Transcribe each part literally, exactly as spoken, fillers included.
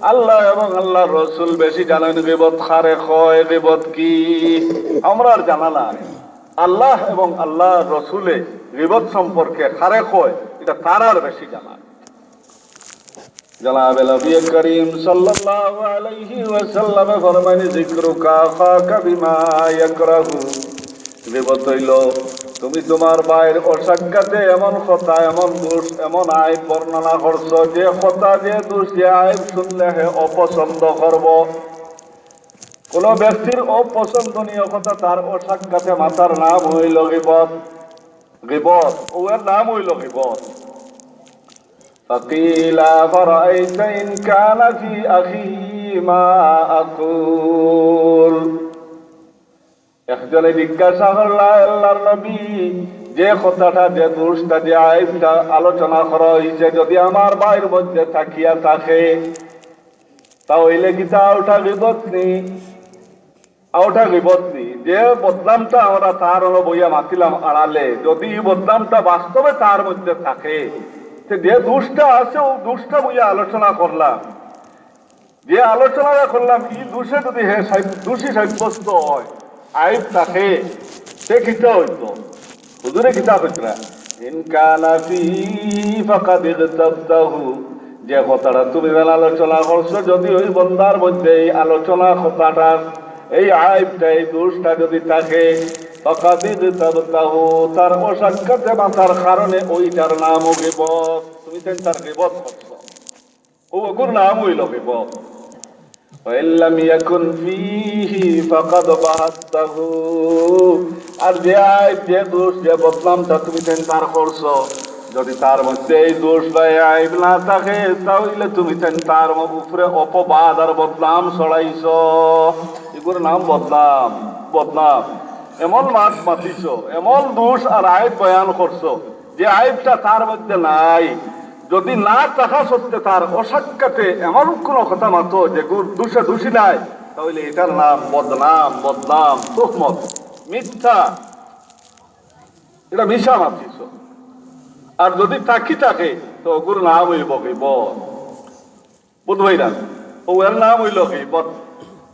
আল্লাহ এবং আল্লাহর রসুল বেশি জানইন গিবত কারে কয়, গিবত কি? আমরার জানা নাই। আল্লাহ এবং আল্লাহর রসুলে গিবত সম্পর্কে কারে কয়, ইটা তারার বেশি জানা। জনাবে নবী করিম সাল্লাল্লাহু আলাইহি ওয়াসাল্লামে ফরমাইন, "যিকরুকা আখাকা বিমা ইয়াকরাহু।" গিবত অইলো তুমি তুমার ভাইর অসাক্ষাতে এমন কথা, এমন দোষ, এমন আইব বর্ণনা করছো, যে কথা, যে দোষ, যে আইব শুনলে হে অপছন্দ করবো। কোনো ব্যক্তির অপছন্দনীয় কথা তার অসাক্ষাতে মাতার নাম অইলো গিবত। গিবত, অউ এর নাম অইলো গিবত। فقيل أفرأيت إن كان في أخيه ما أقول। একজনে জিজ্ঞাসা করলা, "আল্লাহর নবী, যে কথাটা, যে দোষটা, যে আইবটা আলোচনা করা অইছে, যদি আমার ভাইর মধ্যে থাকিয়া থাকে, তা অইলে কিতা অউটা গিবত নি? অউটা গিবত নি? যে বদনামটা আমরা তার অনো বইয়া মাতিলাম আড়ালে, যদি ই বদনামটা বাস্তবে তার মধ্যে থাকে, তে যে দোষটা আছে, অউ দোষটা বইয়া আলোচনা করলাম, যে আলোচনাটা করলাম, ই দোষে যদি হে সাব-, দোষী সাব্যস্ত অয়, আইব থাকে, তে কিতা অইতো?" হুজুরে কিতা কইতরা? "ইন কানা ফিহি ফাকাদ ইগতাবতাহু।" যে কথাটা তুমি যেন আলোচনা করছো, যদি ওই বন্দার মধ্যে এই আলোচনা কথাটা, এই আইবটা, এই দোষটা যদি থাকে, ফাকাদ ইগতাবতাহু, তার অসাক্ষাতে মাতার কারণে ওইটার নামও গিবত। তুমি তাইন তার গিবত করছো। অউ অগুর নাম অইলো গিবত। ওয়া ইল্লাম ইয়াকুন ফিহি ফাকাদ বাহাত্তাহু। আর যে আইব, যে দোষ, যে বদনামটা তুমি তাইন তার করছো, যদি তার মধ্যে এই দোষ বা এই আইব না থাকে, তা অইলে তুমি তাইন তার ম-, উপরে অপবাদ আর বদনাম ছড়াইছো। ইগুর নাম বদনাম, বদনাম। এমন মাত মাতিছো, এমন দোষ আর আইব বয়ান করছো, যে আইবটা তার মধ্যে নাই, যদি না থাকা সত্ত্বে তার অসাক্ষাতে এমন কোনো কথা মাতো যে গু-, দোষে দোষী নাই, তা অইলে ইটার নাম বদনাম, বদনাম, তুহমত, মিথ্যা, ইটা মিছা মাতিছো। আর যদি থাকি থাকে, তে অগুর নাম অইবো গিবত। বুঝবাই না? অউ এর নাম অইলো গিবত।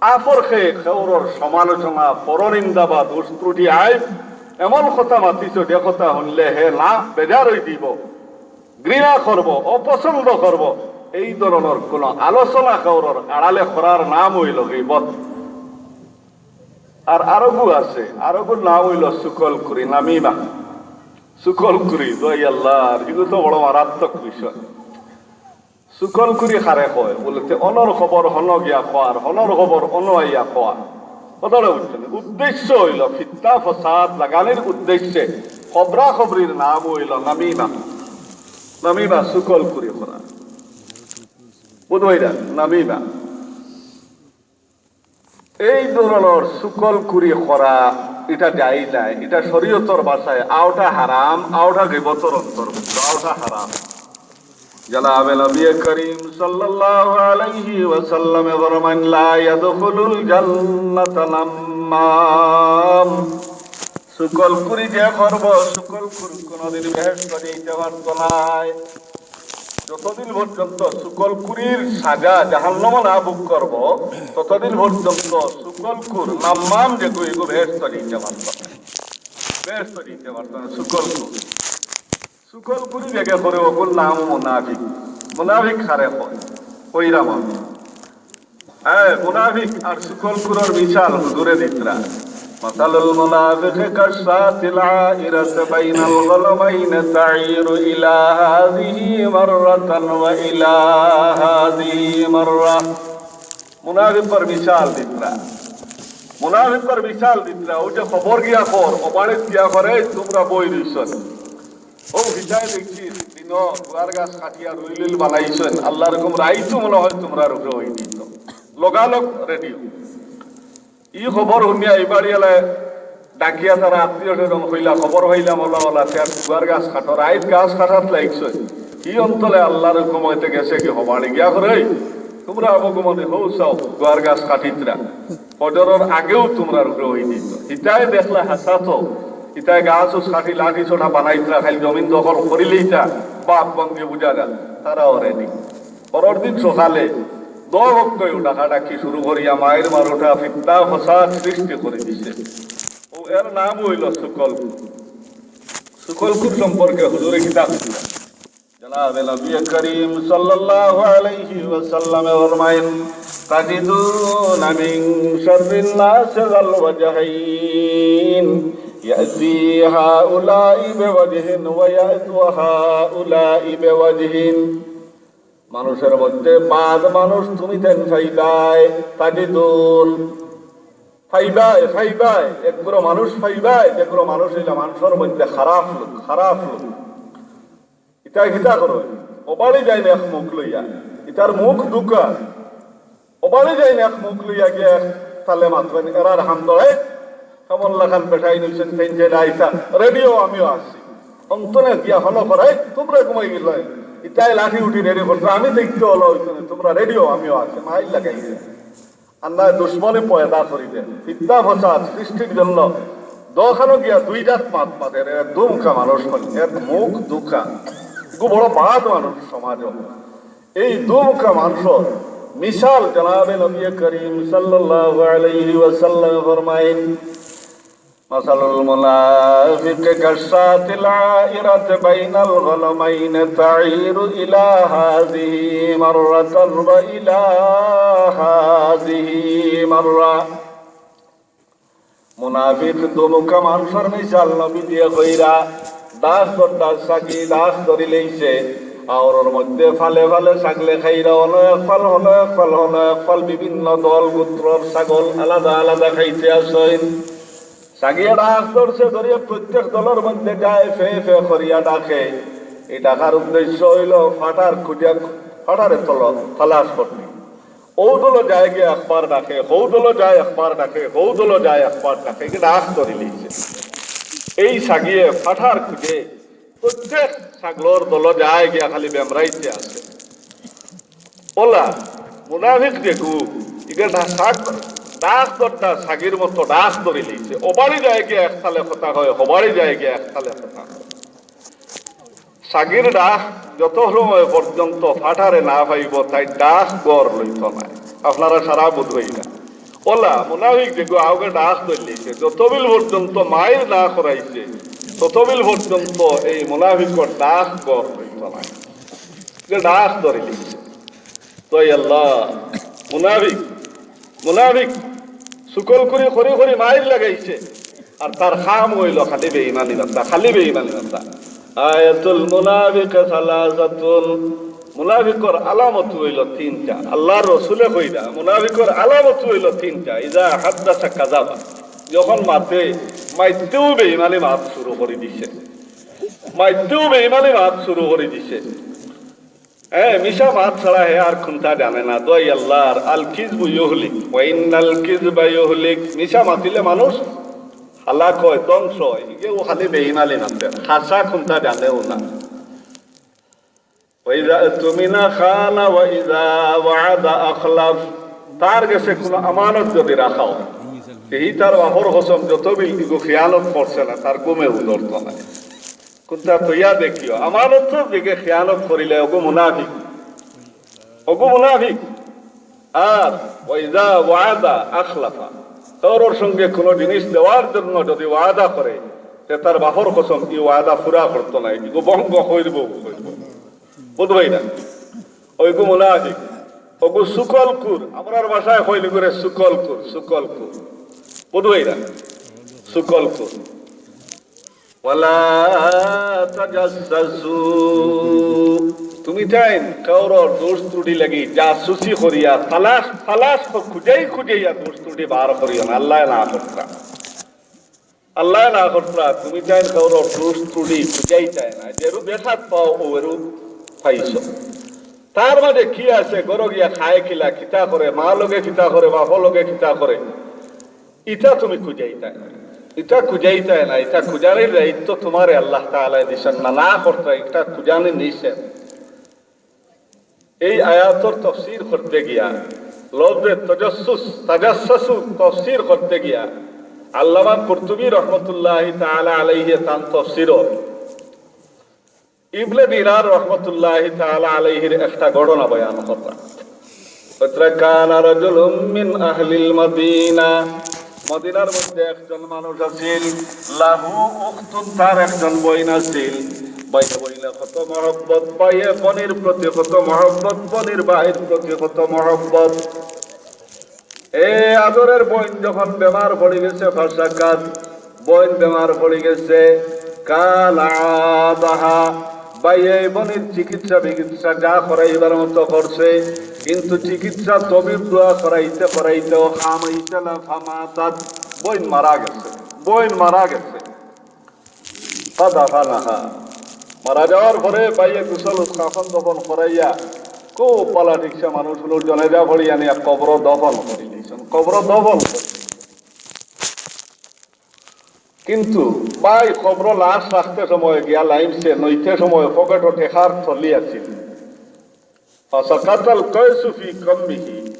আপরকে কেউরর সমালোচনা, পরনিন্দা বা দোষ ত্রুটি আইব, এমন কথা মাতিছো যে কথা হুনলে হে না বেজার অই যিবো, ঘৃণা করবো, অপছন্দ করবো। এই ধরনর কোনো আলোচনা কেউরর আড়ালে করার নাম অইলো গিবত। আর আরোগু আছে, আরোগুর নাম অইলো চুগলখুরি, নামিমা। চুগলখুরি, দোহাই আল্লাহর, ইগু তো বড় মারাত্মক বিষয়। চুগলখুরি কারে কয়? বুলে, তে অনর খবর হনো গিয়া কওয়া, আর হনর খবর অনো আইয়া কওয়া। কথাটা বুঝছইন নি? উদ্দেশ্য অইলো ফিতনা ফসাদ লাগানির উদ্দেশ্যে খবরা খবরির নাম অইলো নামিমা। নামিমা, চুগলখুরি করা। বুঝবাই না? নামিমা। এই ধরনর চুগলখুরি করা, ইটা জায়েজ নায়। ইটা শরীয়তর ভাষায় অউটা হারাম, অউটা গিবতর অন্তর্ভুক্ত, অউটা হারাম। জনাবে নবী করিম সাল্লাল্লাহু আলাইহি ওয়াসাল্লামে ফরমাইন, "লা ইয়াদখুলুল জান্নাতা নাম্মাম।" চুগলখুরি যে করবো, চুগলখুর কোনোদিন বেহেশতো যাইতে পারতো নায়। যতদিন পর্যন্ত চুগলখুরির সাজা জাহান্নামো না ভোগ করবো, ততদিন পর্যন্ত চুগলখুর, নাম্মাম যেগু, ইগু বেহেশতো যাইতে পারতো নায়। বেহেশতো যাইতে পারতো নায়, চুগলখুর। চুগলখুরি যেগু করে, অগুর নাম মুনাফিক। মুনাফিক কারে কয়? কইরাম আমি। হ্যাঁ, মুনাফিক আর চুগলখুরর মিসাল হুজুরে দিতরা। مثل المنافق كالشاة العائرة بين الغنمين تعير إلى هذه مرة وإلى هذه مرة। মুনাফিকর মিসাল দিতরা। মুনাফিকর মিসাল দিতরা। অউ যে খবর গিয়া কর, অউ বাড়িত গিয়া কর, "এই তুমরা বই রইছো।" অউ হিতায় দেখছি, দিনো গুয়ার গাছ কাটিয়া রুইলিল বানাইছইন, আল্লাহর হুকুম রাইতো মনে হয় তুমরার উপরে অই দিত। লগালগ রেডি। ই খবর হুনিয়া ই বাড়িআলায় ডাকিয়া তারা আত্মীয় স্বজন কইলা, "খবর পাইলাম অলা অলা, তে আর গুয়ার গাছ কাটো, রাইত গাছ কাটাত লাগছইন।" ই অন্তরে আল্লাহর হুকুম অইতে গেছে কি হবাড়ি গিয়া করে, "তুমরা আবো গুমনে হউ চাও, গুয়ার গাছ কাটিতরা।" ফজরর আগেউ তুমরার উপরে অই দিত। ইতায় দেখলা হাছা তো, ইতায় গাছ উছ কাটি লাঠি ছোটা বানাইতরা, খালি জমিন দখল করিলিতা, বাপ বন্দী বুঝা গেল, তারাও রেডি। পরর দিন সকালে দশ বক্তই ডাকাডাকি শুরু করিয়া মাইর মারুটা ফিতনা ফসাদ সৃষ্টি করি দিছে। ও এর নাম অইলো শুকলখুর। শুকলখুর সম্পর্কে হুজুরে কিতা কইরা? জনাবে নবী করিম সাল্লাল্লাহু আলাইহি ওয়াসাল্লামে ফরমাইন, "তাজিদুনা মিন শাররিন নাসি যাল ওয়াজহাইন, ইয়াতি হাউলাই বিওয়াজহিন ওয়া ইয়াতু হাউলাই বিওয়াজহিন।" মানুষের মধ্যে বাদ মানুষ তুমি তেন ফাইবায়, তাজিদুন, ফাইবায়, ফাইবায়, একগুলো মানুষ ফাইবায়, যেগুলো মানুষ অইলা মানুষের মধ্যে খারাপ লোক, খারাপ লোক। ইতা কিতা করো? ও বাড়ি যাইন এক মুখ লইয়া, ইতার মুখ দুকা। ও বাড়ি যাইন এক মুখ লইয়া গিয়া এক তালে মাতইন, এরার হাম ধরে, কেমন লাখান বেটাইন অইছইন, তেইন যে আইতা, রেডিও আমিও আছি। অন্তরে গিয়া হলো করে, "তোমরা ঘুমাই গেলে, ইতায় লাঠি উঠি রেডি করছো, আমি দেখতে হলো অইছইন, তোমরা রেডিও আমিও আছি।" মাইর লাগাইছে। আল্লাহ দুশ্মনী পয়দা করি দেন, ফিতনা ফসাদ সৃষ্টির জন্য দোকানো গিয়া দুই জাত মাত মাতের, এরা দুমুখা মানুষ মানে, এক মুখ দুকা, এগু বড় বাদ মানুষ সমাজে। এই দুমুখা মানুষর মিসাল জনাবে নবী করিম সাল্লাল্লাহু আলাইহি ওয়াসাল্লাম ফরমাইন, "মাসালুল মুনাফিকি কাশশাতিল আইরাতি বাইনাল গনামাইনি তাইরু ইলা হাযিহি মাররাতান ওয়া ইলা হাযিহি মাররা।" মুনাফিক দুমুখা মানুষর মিসাল নবীজিয়ে কইরা, ডাক দরদার ছাগি ডাক ধরি লইছে, আওরর মধ্যে ফালে ফালে ছাগলে খাইরা, অনো এক ফাল, হনো এক ফাল, হনো এক ফাল, বিভিন্ন দল গোত্রর ছাগল আলাদা আলাদা খাইতে আছইন। ছাগিয়ে ডাক ধরছে, ধরিয়া প্রত্যেক দলর মধ্যে যায়, ফে ফে করিয়া ডাকে। এই ডাকার উদ্দেশ্য অইলো ফাটার খুঁজে, ফাটারে তল-, তালাশ করতে। ও দলো যায় গিয়া একবার ডাকে, হউ দলো যায় একবার ডাকে, হউ দলো যায় একবার ডাকে, এগু ডাক ধরি লইছে। এই ছাগিয়ে ফাটার খুঁজে প্রত্যেক ছাগলর দলো যায় গিয়া খালি বেমরাইতে আছে। অলা মুনাফিক যেগু, ইগু ডাক, ডাক দরদার ছাগির মতো ডাক ধরি লইছে। ও বাড়ি যায় গিয়া এক তালে কথা কয়, হউ বাড়ি যায় গিয়া এক তালে কথা কয়। ছাগির ডাক যত সময় পর্যন্ত ফাটারে না পাইবো, তাইর ডাক গড় লইতো নায়। আপনারা সারা বুঝইন না। অলা মুনাফিক যেগু আউগে ডাক ধরি লইছে, যতবিল পর্যন্ত মাইর না করাইছে, ততবিল পর্যন্ত এই মুনাফিকর ডাক গড় লইতো নায়। যে ডাক ধরি লইছে। তো এই আল্লাহ, মুনাফিক, মুনাফিক শুকলখুরি করি করি মাইর লাগাইছে, আর তার কাম অইলো খালি বেইমানি মাতা, খালি বেইমানি মাতা। আয়াতুল মুনাফিকি সালাসাতুন, মুনাফিকর আলামত অইলো তিনটা। আল্লাহর রসুলে কইরা, মুনাফিকর আলামত অইলো তিনটা। ইজা হাদ্দাসা কাযাবা, যখন মাতে, মাইতেউ বেইমানি মাত শুরু করি দিছে, মাইতেউ বেইমানি মাত শুরু করি দিছে। হ্যাঁ, মিছা মাত ছাড়া হে আর কুন্তা জানে না। দোয়াই আল্লাহর, আল কিযবু ইউহলিক, ওয়া ইন্নাল কিযবা ইউহলিক। মিছা মাতিলে মানুষ হালাক অয়, ধ্বংস অয়। ইগু খালি বেইমানি মাতে, হাছা কুন্তা জানেউ না। ওয়া ইযা তুমিনা খানা ওয়া ইযা ওয়াদা আখলাফ। তার গেছে কুনু আমানত যদি রাখা অয়, তে হি তার বাপর কসম যতবিল ইগু খিয়ানত করছে না, তার ঘুমেউ ধরতো নায়। কুন্তা থইয়া দেখিও, আমানতর দিকে খিয়ানত করিলে অগু মুনাফিক, অগু মুনাফিক। আর ওয়া ইযা ওয়াদা আখলাফা, কাউরর সঙ্গে কুনু জিনিস দেওয়ার জন্য যদি ওয়াদা করে, তে তার বাপর কসম ই ওয়াদা পুরা করতো নায়, ইগু ভঙ্গ করিবো, করিবো। বুঝবায় না? অগু মুনাফিক, অগু শুকলখুর, আমরার ভাষায় কইলে করে শুকলখুর, শুকলখুর। বুঝবায় না? শুকলখুর। ওয়ালা তাজাসসাসু। তুমি তাইন কাউরর দোষ ত্রুটি লাগি জাসুসি করিয়া তালাশ, তালাশ ক-, খুজাই খুজাইয়া দোষ ত্রুটি বার করিও না, আল্লায় না করতা। আল্লায় না করতা, তুমি তাইন কাউরর দোষ ত্রুটি খুজাইতায় না। যেরু বেসাদ পাও, অউ এরু পাইছো। তার মাঝে কি আছে, ঘরো গিয়া খায় কিলা, কিতা করে, মা লগে কিতা করে, বাপ লগে কিতা করে, ইতা তুমি খুজাইতায় না, ইতা খুজাইতায় না, ইতা খুজানির দায়িত্ব তুমারে আল্লাহ তাআলায় দিছইন না, না করতা, ইতা খুজানি নিষেধ। এই আয়াতর তফসির করতে গিয়া, লফজে তাজাসসুস, তাজাসসাসু তফসির করতে গিয়া, আল্লামা কুরতুবী রহমতুল্লাহি তাআলা আলাইহি তান তফসিরো ইবনে দিনার রহমতুল্লাহি তাআলা আলাইহির একটা ঘটনা বয়ান কররা। وكان رجل من أهل المدينة, মদিনার মধ্যে একজন মানুষ আছিল, লাহু উখতুন, তার একজন বইন আছিল। ভাইয়ে বইনে কত মহব্বত, ভাইয়ে বইনর প্রতি কত মহব্বত, বইনর ভাইর প্রতি কত মহব্বত। এ আদরের বইন যখন বেমার পড়ি গেছে, ফাশাকাত, বইন বেমার পড়ি গেছে, কালা আদাহা, ভাইয়ে বইনর চিকিৎসা বিকিৎসা যা করাইবার মতো করছে, কিন্তু চিকিৎসা তবিব দোয়া করাইতে করাইতেও কাম অইছে না, ফামাতাত, বইন মারা গেছে, বইন মারা গেছে। ফাদাফানাহা, মারা যাওয়ার পরে ভাইয়ে গোসল কাফন দফন করাইয়া খুব ভালা ঠিকসে মানুষ অকলর জনাজা পড়ি আনিয়া কবরো দফন করি দিছইন, কবরো দফন করি। কিন্তু ভাই কবরো লাশ রাখতে সময় গিয়া লাইমছে, নইতে সময় পকেটো টেকার থলি আছিল। ফাসাকাতাল কাইসু ফি কাম্মিহি,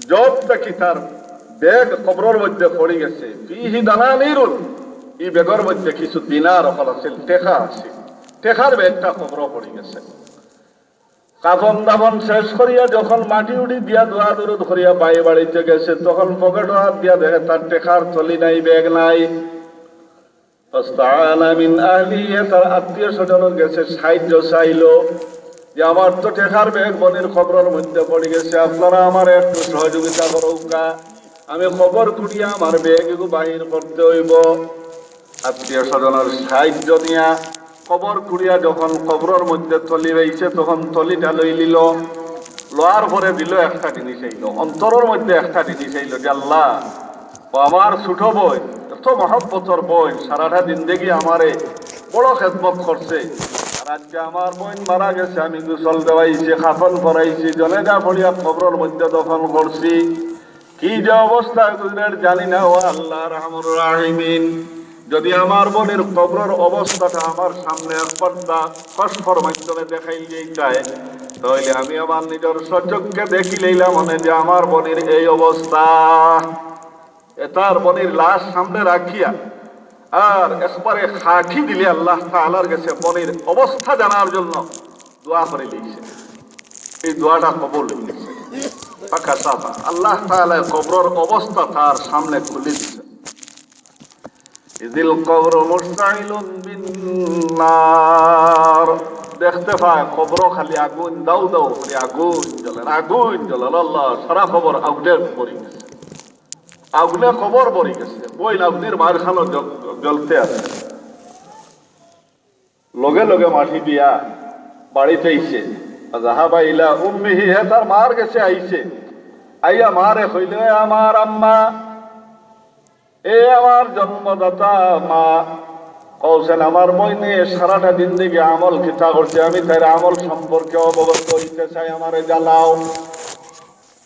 জব থাকি তার ব্যাগ কবরর মধ্যে পড়ি গেছে। ফিহি দানানিরুন, ই ব্যাগর মধ্যে কিছু দিনার অকল আছিল, টেকা আছিল, টেকার ব্যাগটা কবরো পড়ি গেছে। কাফন দাফন শেষ করিয়া যখন মাটি উড়ি দিয়া দোয়া দুরুদ করিয়া ভাই বাড়িত গেছে, তখন পকেটো হাত দিয়া দেখে তার টেকার থলি নাই, ব্যাগ নাই। ফাস্তাআনা মিন আহলিহি, তার আত্মীয় স্বজনর গেছে সাহায্য চাইলো যে, "আমার তো টেকার ব্যাগ বইনর কবরর মধ্যে পড়ি গেছে, আপনারা আমারে একটু সহযোগিতা করউক্কা, আমি কবর খুঁড়িয়া আমার ব্যাগ এগু বাহির করতে অইবো।" আত্মীয় স্বজনর সাহায্য নিয়া কবর খুঁড়িয়া যখন কবরর মধ্যে থলি পাইছে, তখন থলিটা লইলিলো, লওয়ার পরে দিলো একটা জিনিস আইলো, অন্তরর মধ্যে একটা জিনিস আইলো যে, "আল্লাহ, ও আমার ছোট বইন, এত মহব্বতর বইন, সারাটা জিন্দেগি আমারে বড় খেদমত করছে, আর আজকে আমার বইন মারা গেছে, আমি গোসল দেওয়াইছি, কাফন পরাইছি, জনাজা পড়িয়া কবরর মধ্যে দফন করছি, কি যে অবস্থা গুজরের জানি না, ও আল্লাহ আরহামুর রাহিমিন, যদি আমার বইনর কবরর অবস্থাটা আমার সামনে একবার দা-, কসফর মাধ্যমে দেখাইল যাইতায়, তাইলে আমি আমার নিজর স্বচক্ষে দেখিলাইলাম অনে যে আমার বইনর এই অবস্থা।" এ তার বইনর লাশ সামনে রাখিয়া আর একবারে খাটি দিলে আল্লাহ তাআলার গেছে বইনর অবস্থা জানার জন্য দোয়া করি দিছে। এই দোয়াটা কবুল অই গেছে। ফাকাশাফা, আল্লাহ তাআলা কবরর অবস্থা তার সামনে খুলি দিছে। ইযিল কবরু মুশতাইলুন বিন নার। দেখতে পায় কবর খালি আগুন, দাউ দাউ করি আগুন জ্বলের, আগুন জ্বলের। আল্লাহ, সারা কবর আগুনে ভরি গেছে, আগুনে কবর ভরি গেছে। বইন আগুনর মাঝখানো জ্বল-, জ্বলতে আছে। লগে লগে মাটি দিয়া বাড়িত আইছে। যাহাবা ইলা উম্মিহি, হে তার মার গেছে আইছে। আইয়া মারে কইল, "এ আমার আম্মা, এ আমার জন্মদাতা মা, কওছেন আমার বইনে সারাটা জিন্দেগি আমল কিতা করছে, আমি তাইর আমল সম্পর্কে অবগত অইতে চাই, আমারে জানাও।"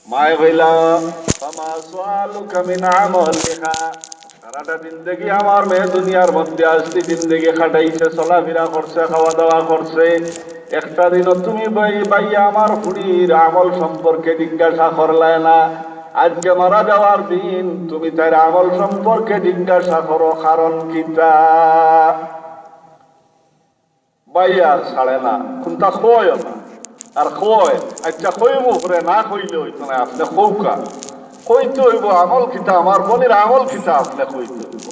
মায়ে কইলা, "ফামা সুআলুকা মিন আমালিহা।" সারাটা জিন্দেগি আমার মেয়ে দুনিয়ার মধ্যে আসছে, জিন্দেগি কাটাইছে, চলাফিরা করছে, খাওয়া দাওয়া করছে। একটা দিনও তুমি ভাই, ভাইয়া আমার ফুড়ির আমল সম্পর্কে জিজ্ঞাসা করলায় না। আজকে মারা যাওয়ার দিন, তুমি তাইর আমল সম্পর্কে জিজ্ঞাসা করো, কারণ কিতা? ভাইয়া আর ছাড়ে না, কুন্তা কয় না। আর কয়, "আচ্ছা, কইমু পরে, না কইলে অইতো না, আপনে কউক্কা।" কইতে অইবো, আমল কিতা, আমার বইনর আমল কিতা, আপনে কইতে অইবো।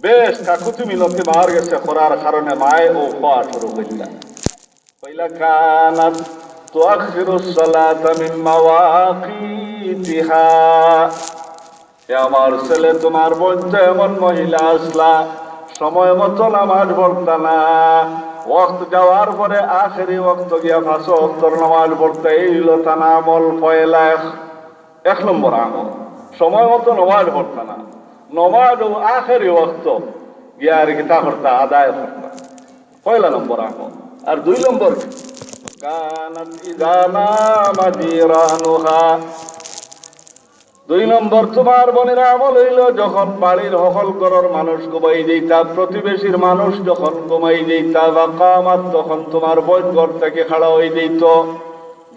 বেশ কাকুতি মিনতি মার গেছে করার কারণে মায়ে অউ কওয়া শুরু করিলা। কইলা, "কানাত তুআখিরুস সালাতা মিন মাওয়াকিতিহা।" এ আমার ছেলে, তুমার বইন তো এমন মহিলা আছলা, সময় মতো নামাজ পড়তা না, ওয়াক্ত যাওয়ার পরে আখেরি ওয়াক্ত গিয়া পাঁচ ওয়াক্তর নামাজ পড়তা, এই অইলো তান আমল পয়লা এক, এক নম্বর আমল। সময় মতো নামাজ পড়তা না, নামাজ অউ আখেরি ওয়াক্ত গিয়া আর কিতা করতা, আদায় করতা, পয়লা নম্বর আমল। আর দুই নম্বর, কানাত ইযা নামা জিরানুহা, দুই নম্বর, তুমার বইনর আমল অইলো, যখন বাড়ির হকল ঘরর মানুষ ঘুমাই যাইতা, প্রতিবেশীর মানুষ যখন ঘুমাই যাইতা, বা কামাত, তখন তুমার বইন ঘর থাকি খাড়া অই যাইতো,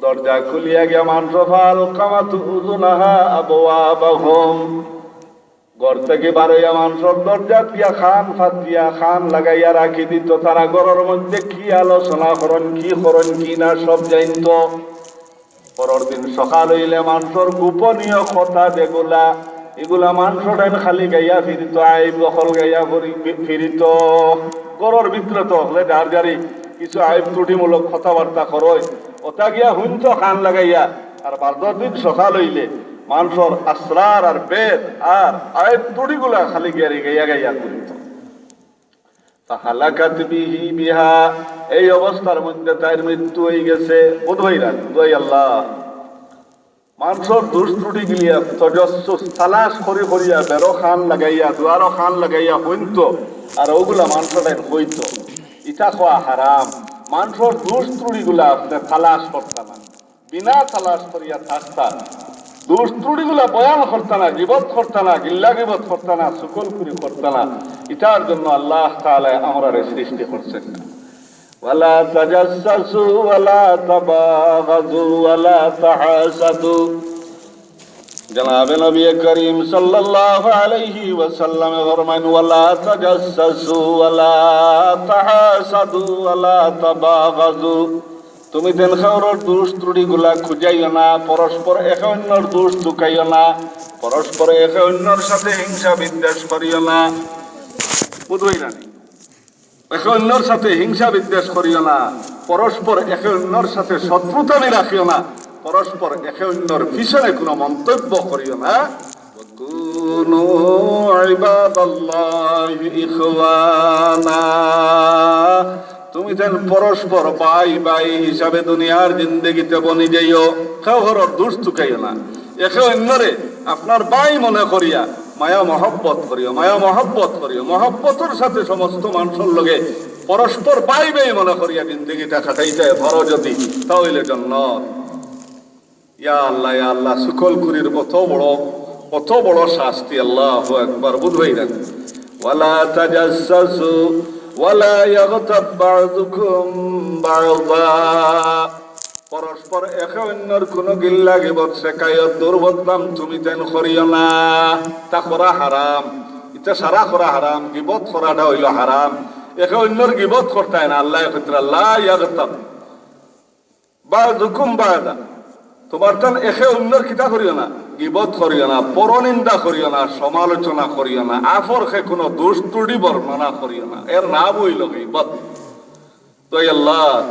দরজা খুলিয়া গিয়া মানষর ফালকামাত উযুনাহা আবওয়াবাহুম, ঘর থাকি বারইয়া মানষর দরজাত গিয়া কান পাতিয়া, কান লাগাইয়া রাখি দিতো, তারা ঘরর মধ্যে কি আলোচনা করইন, কি করইন, কি না, সব জানতো। পরর দিন সকাল অইলে মানষর গোপনীয় কথা যেগুলা, ইগুলা মানষর টাইম খালি গাইয়া ফিরিত, আইব অকল গাইয়া ফিরি-, ফিরিত। ঘরর ভিতরে তো অকলে যার যারি কিছু আইব ত্রুটিমূলক কথাবার্তা করইন, অতা গিয়া হুনতো কান লাগাইয়া। আর বাদর দিন সকাল অইলে মানষর আসরার আর বেদ আর আইব ত্রুটিগুলা খালি গিয়া গাইয়া গাইয়া ফিরিত। ফাহালাকাত বিহি বিহা, এই অবস্থার মধ্যে তাইর মৃত্যু অইগেছে। বুঝ ভাইরা, দুয়াই আল্লাহ। মানষর দুষ ত্রুটি গিলিয়া তজস্সুস তালাশ করি করিয়া বেরো কান লাগাইয়া, দুয়ারো কান লাগাইয়া হুনতো, আর অগুলা মানষর টাইম কইতো। ইতা কওয়া হারাম। মানষর দুষ ত্রুটিগুলা আপনে তালাশ করতা না, বিনা তালাশ করিয়া থাকতা। দুষ ত্রুটিগুলা বয়ান করতা না, গিবত করতা না, গিল্লা গিবত করতা না, চুগলখুরি করতা না। ইতার জন্য আল্লাহ তাআলায় আমরারে সৃষ্টি করছেন না। ওয়ালা তাজাসসাসু ওয়ালা তাবাগাজু ওয়ালা তাহাসাদু। জনাবে নবী করিম সাল্লাল্লাহু আলাইহি ওয়াসাল্লামে ফরমাইন, "ওয়ালা তাজাসসাসু ওয়ালা তাহাসাদু ওয়ালা তাবাগাজু।" তুমি যেন কাউরর দুষ ত্রুটিগুলা খুঁজাইও না, পরস্পর একে অন্যর দুষ তুকাইও না, পরস্পর একে অন্যর সাথে হিংসা বিদ্বেষ করিও না। বুঝ ভাইরা নি? একে অন্যর সাথে হিংসা বিদ্বেষ করিও না, পরস্পর একে অন্যর সাথে শত্রুতা রাখিও না, পরস্পর একে অন্যর পিছনে কোনো মন্তব্য করিও না। ওয়াকুনু ইবাদাল্লাহি ইখওয়ানা। তুমি যেন পরস্পর ভাই ভাই হিসাবে দুনিয়ার জিন্দেগিতে বনি যাইও, কেউ কারোর দুষ তুকাইও না। একে অন্যরে আপনার ভাই মনে করিয়া মায়া মহব্বত করিও, মায়া মহব্বত করিও। মহব্বতর সাথে সমস্ত মানষর লগে পরস্পর ভাই ভাই মনে করিয়া জিন্দেগিটা কাটাইতে পারো যদি, তা অইলে জন্নত। ইয়া আল্লাহ, ইয়া আল্লাহ, চুগলখুরির অত বড়, অত বড় শাস্তি, আল্লাহু আকবার, বুঝ ভাইরা নি? ওয়ালা তাজাসসাসু ওয়ালা ইয়াগতাব বা'দুকুম বা'দা। পরস্পর একে অন্যর কোনো গিল্লা গিবত, শেকায়ত, দুর্বদনাম তুমি যেন করিও না। তা করা হারাম, ইতা সারা করা হারাম, গিবত করাটা অইলো হারাম। একে অন্যর গিবত করতায় না, আল্লায় কইতরা, "লা ইয়াগতাব বা'দুকুম বা'দা।" তুমার তান একে অন্যর কিতা করিও না, গিবত করিও না, পরনিন্দা করিও না, সমালোচনা করিও না, আপরকে কোনো দুষ ত্রুটি বর্ণনা করিও না। এর নাম অইলো গিবত। তো আল্লাহ,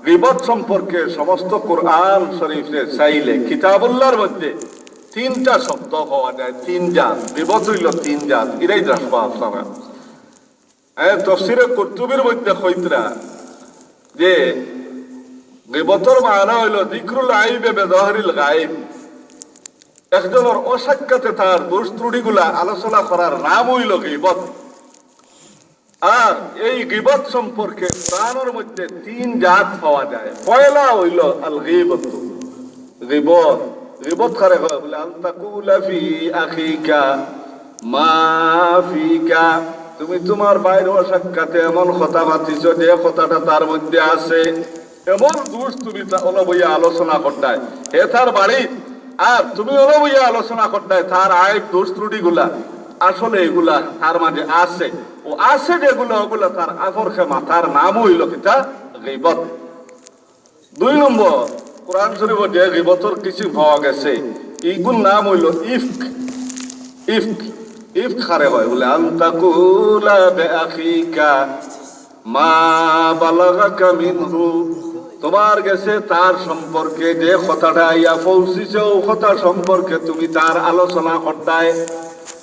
গিবত সম্পর্কে সমস্ত কোরআন শরীফে চাইলে কিতাবুল্লাহর মধ্যে তিনটা শব্দ পাওয়া যায়, তিন জাত। গিবত অইলো তিন জাত, ইরাই রাখবা আপনারা। হ্যাঁ, তফসিরে কুরতুবির মধ্যে কইতরা যে গিবতর মানা অইলো যিকরুল আইবে বিজাহরিল গাইব, একজনর অসাক্ষাতে তার দোষ ত্রুটিগুলা আলোচনা করার নাম অইলো গিবত। আর এই গিবত সম্পর্কে কোরআনর মধ্যে তিন জাত পাওয়া যায়। পয়লা অইলো আল গিবত, গিবত, গিবত কারে কয়? বলে, "আন তাকুলা ফি আখিকা মা ফিকা।" তুমি তুমার ভাইর অসাক্ষাতে এমন কথা মাতিছো যে কথাটা তার মধ্যে আছে, এমন দোষ তুমি তা-, অলা বইয়া আলোচনা করতায়। হে তার বাড়ি, আর তুমি অলা বইয়া আলোচনা করতায় তার আইব দোষ ত্রুটিগুলা। আসলে এগুলা তার মাঝে আছে, ও আছে যেগুলা, ওগুলা তার আপরকে মাতার নাম অইলো কিতা? গিবত। দুই নম্বর, কোরআন শরীফো যে গিবতর কিসিম পাওয়া গেছে, ইগুর নাম অইলো ইফক। ইফক, ইফক কারে কয়? বলে, "আন তাকুলা বি আখিকা মা বালাগাকা মিনহু।" তুমার গেছে তার সম্পর্কে যে কথাটা আইয়া পৌঁছিছে, ও কথা সম্পর্কে তুমি তার আলোচনা করতায়।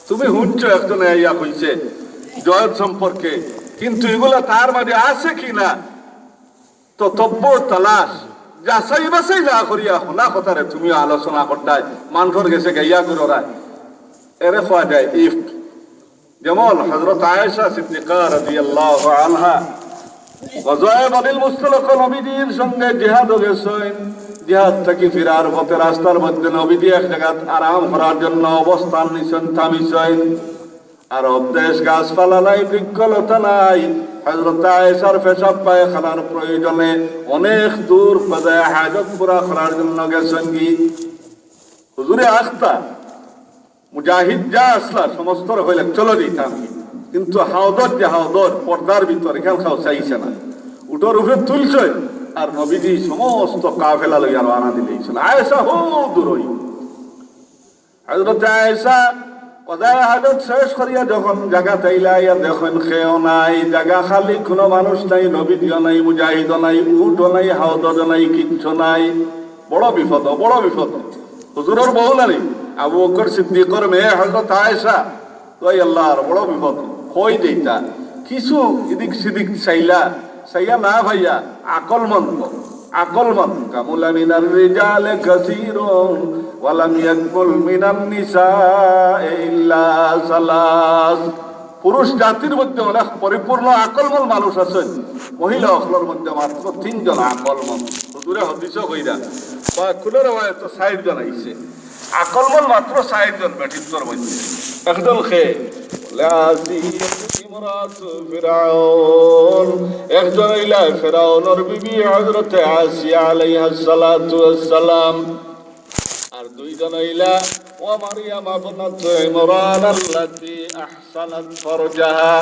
তুমি হুনছো একজনে আইয়া কইছে জয়েদ সম্পর্কে, কিন্তু ইগুলা তার মাঝে আছে কি না? তো তব্বর তালাশ, যাচাই বাছাই না করিয়া হুনা কথারে তুমিও আলোচনা করতায়, মানষর গেছে গাইয়া ঘুররায়, এরে কওয়া যায় ইফক। যেমন হযরত আয়েশা সিদ্দিকা রাদিয়াল্লাহু আনহা গজওয়ায়ে বনিল মুস্তলিক নবীজির সঙ্গে জিহাদো গেছইন, জিহাদ থাকি ফিরার পথে রাস্তার মধ্যে নবীজি এক জাগাত আরাম করার জন্য অবস্থান নিছইন, থামিছইন। আরব দেশ, গাছপালা নাই, বৃক্ষলতা নাই। হযরত আয়েশার পেশাব পায়খানার প্রয়োজনে অনেক দূর কাজায়ে হাজত পুরা করার জন্য গেছইন গি। হুজুরে আখতা, মুজাহিদ যা আছলা, সমস্তরে কইলা, "চলো যাইতাম।" কিন্তু হাওদর যে হাওদর, পর্দার ভিতর, ইখান কেউ চাইছে না। উটর উপরে তুলছইন, আর নবীজি সমস্ত কাফেলা লইয়া রওয়ানা দিলাইছইন। আয়েশা হউ দূরই। হযরতে আয়েশা কদায়ে হাজত শেষ করিয়া যখন জাগাত আইলা, আইয়া দেখইন কেউ নাই, জাগা খালি, কুনু মানুষ নাই, নবীজিও নাই, মুজাহিদও নাই, উটও নাই, হাওদজও নাই, কিচ্ছু নাই। বড় বিপদ, বড় বিপদ। হুজুরর বউ নানি, আবু বকর সিদ্দিকর মেয়ে হযরত আয়েশা। ওই আল্লাহর বড় বিপদ, কই যাইতা? কিছু ইদিক সিদিক চাইলা, চাইয়া না পাইয়া আকলমন্দ, আকলমন্দ। কামুলা মিনার রিজালে কাসীরুন ওয়া লাম ইয়াকমুল মিনান নিসাই ইল্লা সালাস। পুরুষ জাতির মধ্যে অনেক পরিপূর্ণ আকলমন্দ মানুষ আছইন, মহিলা অকলর মধ্যে মাত্র তিনজন আকলমন্দ। হুজুরে হাদিসও কইরা, বা কুনু রেওয়ায়েতো চাইরজন আইছে। আকলমন্দ মাত্র চাইরজন বেটিন্তর মধ্যে। একজন কে? বলে, আসিয়াতু ইমরাতু ফিরাউন। একজন অইলা ফেরাউনর বিবি হযরতে আসিয়া আলাইহাস সালাতু ওয়াস সালাম। আর দুইজন অইলা, ওয়া মারিয়াম ইবনাতু ইমরান আল্লাতী আহসানাত ফারজাহা।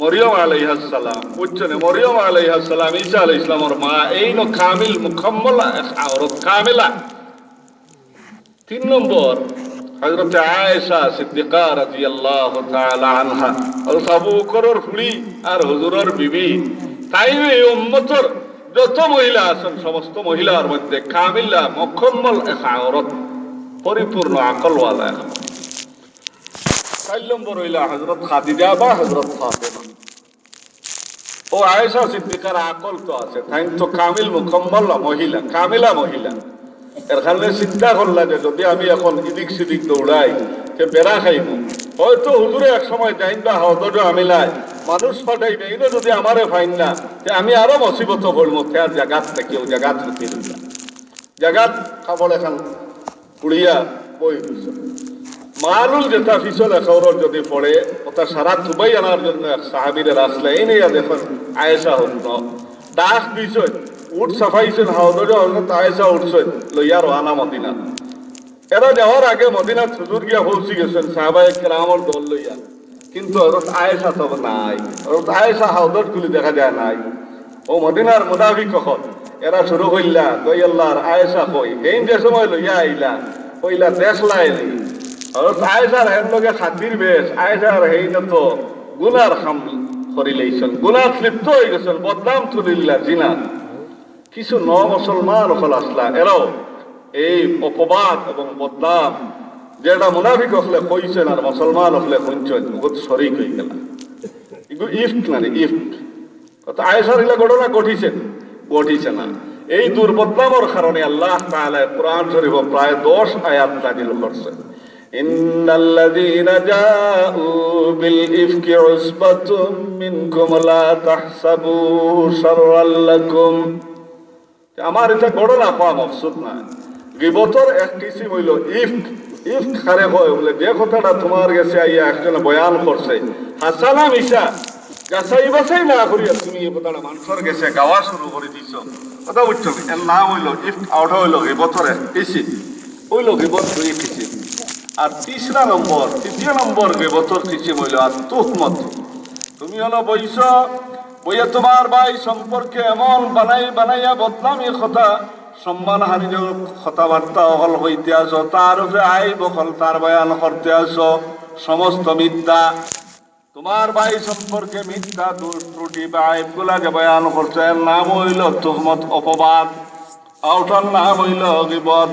মরিয়ম আলাইহাস সালাম, বুঝছো নি? মরিয়ম আলাইহাস সালাম, ঈসা আলাইহিস সালামর মা, এইন কামিল মুকাম্মলা এক আওরত কামিলা। তিন নম্বর, হযরতে আয়েশা সিদ্দিকা রাদিয়াল্লাহু তাআলা আনহা, হযরত আবু বকরর ফুড়ি আর হুজুরর বিবি, তাইন এই উম্মতর যত মহিলা আছইন, সমস্ত মহিলার মধ্যে কামিলা, মুকাম্মল এক আওরত, পরিপূর্ণ আকলওয়ালা এক। চাইর নম্বর অইলা হযরত খাদিজা বা হযরত ফাতেমা। ও আয়েশা সিদ্দিকার আকল তো আছে, তাইন তো কামিল মুকাম্মলা মহিলা, কামিলা মহিলা। এর কারণে চিন্তা করলা যে যদি আমি এখন ইদিক সিদিক দৌড়াই, তে বেড়া খাইমু। হয়তো হুজুরে এক সময় যাইন বা হাওদজো হামিলায়, মানুষ পাঠাইবা, ইনো যদি আমারে পাইন না, তে আমি আরো মুসিবতো পড়মু, তে আর জাগাত থাকিও, জাগাত থাকিও না। জাগাত কাপড় এখান পুড়িয়া বই রইছে। মালুল যেটা পিছনে খবর যদি পড়ে, ওটা সারা তুবাই আনার জন্য এক সাহাবীরে রাখলে, এই নিয়ে দেখেন আয়েশা হন ডাক দিছইন, উট সাফাইছইন, হাওদজো হজরত আয়েশা উঠছইন, লইয়া রওয়ানা মদিনা। এরা যাওয়ার আগে মদিনাত হুজুর গিয়া পৌঁছি গেছেন সাহাবায়ে কেরামর দল লইয়া, কিন্তু হজরত আয়েশা তো নাই। হজরত আয়েশা হাওদজ খুলি দেখা যায় নাই। ও মদিনার মুনাফিক অকল, এরা শুরু কইলা, "দই আল্লাহর আয়েশা কই? হেইন যে সময় লইয়া আইলা, কইলা দেখলায় নি।" হজরত আয়েশার হেন লগে খাতির বেশ, আয়েশার হেইন তো গুনার কাম করিলাইছইন, গুনাত লিপ্ত অই গেছইন, বদনাম তুলিলা জিনা। কিছু ন মুসলমান অকল আছলা, এরাও এই অপবাদ এবং বদনাম যেটা মুনাফিক অকলে কইছইন আর মুসলমান অকলে হুনছইন, ওগুত শরিক অই গেলা। এগু ইফক নানি, ইফক। অর্থাৎ আয়েশার ইলা ঘটনা ঘটিছে, ঘটিছে না। এই দুর্বদনামর কারণে আল্লাহ তাআলা কোরআন শরীফো প্রায় দশ আয়াত নাজিল করছে। إن الذين جاءوا بالإفك عصبة منكم لا تحسبوه شرا لكم। আমার ইটা ঘটনা কওয়া মকসুদ নায়। গিবতর এক কিসিম অইলো ইফক। ইফক কারে কয়? বলে, যে কথাটা তুমার গেছে আইয়া একজনে বয়ান করছে, হাছা না মিছা, যাচাই বাছাই না করিয়া তুমি এই কথাটা মানষর গেছে গাওয়া শুরু করি দিছো। কথা বুঝছো নি? এর নাম অইলো ইফক, আর ওটা অইলো গিবতর এক কিসিম। অইলো গিবত দুই কিসিম। আর তিসরা নম্বর, তৃতীয় নম্বর গিবতর কিসিম অইলো আর তুহমত। তুমি অনো বইছো, বইয়া তুমার ভাই সম্পর্কে এমন বানাই বানাইয়া বদনামি কথা, সম্মানহানিজনক কথাবার্তা অকল কইতে আছো, তার উপরে আইব অকল তার বয়ান করতে আছো, সমস্ত মিথ্যা। তুমার ভাই সম্পর্কে মিথ্যা, দোষ, ত্রুটি বা আইবগুলা যে বয়ান করছো, এর নাম অইলো তুহমত, অপবাদ। আর ওটার নাম অইলো গিবত।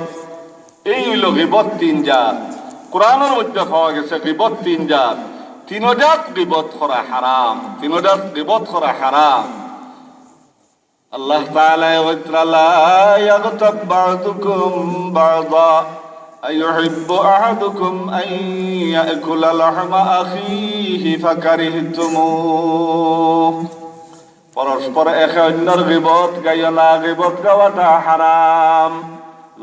এই অইলো গিবত তিন জাত। কোরআনর মধ্যে পাওয়া গেছে গিবত তিন জাত। তিনো জাত গিবত করা হারাম। তিনো জাত গিবত করা হারাম। আল্লাহ তাআলায় কইতরা, لا يغتب بعضكم بعضا أيحب أحدكم أن يأكل لحم أخيه فكرهتموه। পরস্পর একে অন্যর গিবত গাইও না, গিবত গাওয়াটা হারাম।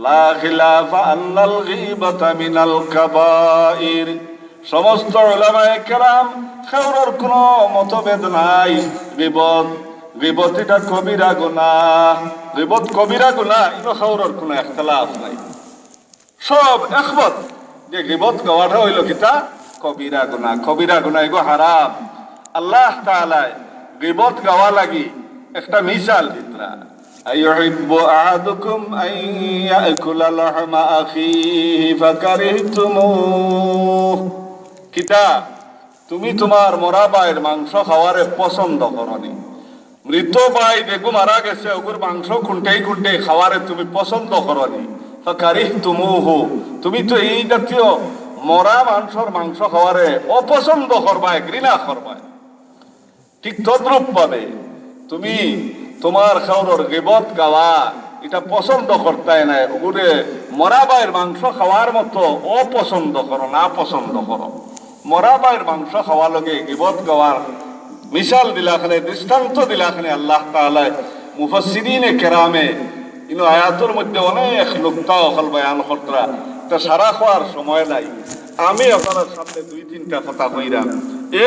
لا خلاف أن الغيبة من الكبائر। সমস্ত উলামায়ে কেরাম কাউরর কোনো মতভেদ নাই, গিবত, গিবত ইটা কবিরা গুনাহ, গিবত কবিরা গুনাহ, ইনো কাউরর কোনো ইখতিলাফ নাই। সব একমত যে গিবত গাওয়াটা অইলো কিতা? কবিরা গুনাহ। কবিরা গুনাহ এগু হারাম। আল্লাহ তাআলায় গিবত গাওয়া লাগি একটা মিসাল দিতরা। أيحب أحدكم أن يأكل لحم أخيه فكرهتموه. কিতা, তুমি তুমার মরা ভাইর মাংস খাওয়ারে পছন্দ করনি? মৃত ভাই যেগু মারা গেছে, ওগুর মাংস খুন্টাই খুন্টাই খাওয়ারে তুমি পছন্দ করনি? ফাকারিহতুমুহু, তুমি তো এই জাতীয় মরা মানষর মাংস খাওয়ারে অপছন্দ করবায়, ঘৃণা করবায়। ঠিক তদ্রূপ ভাবে তুমি তুমার খাওরর গিবত গাওয়া, ইটা পছন্দ করতায় নায়। ওগুরে মরা ভাইর মাংস খাওয়ার মতো অপছন্দ করো, নাপছন্দ করো। মরা ভাইর মাংস খাওয়া লগে গিবত গাওয়ার মিসাল দিলাখানে, দৃষ্টান্ত দিলাখানে আল্লাহ তাআলায় মুফাসসিরিনে কেরামে ইনো আয়াতর মধ্যে অনেক নুকতা অকল বয়ান করতরা। তা সারা কওয়ার সময় নাই। আমি আপনারার সামনে দুই তিনটা কথা কইরাম।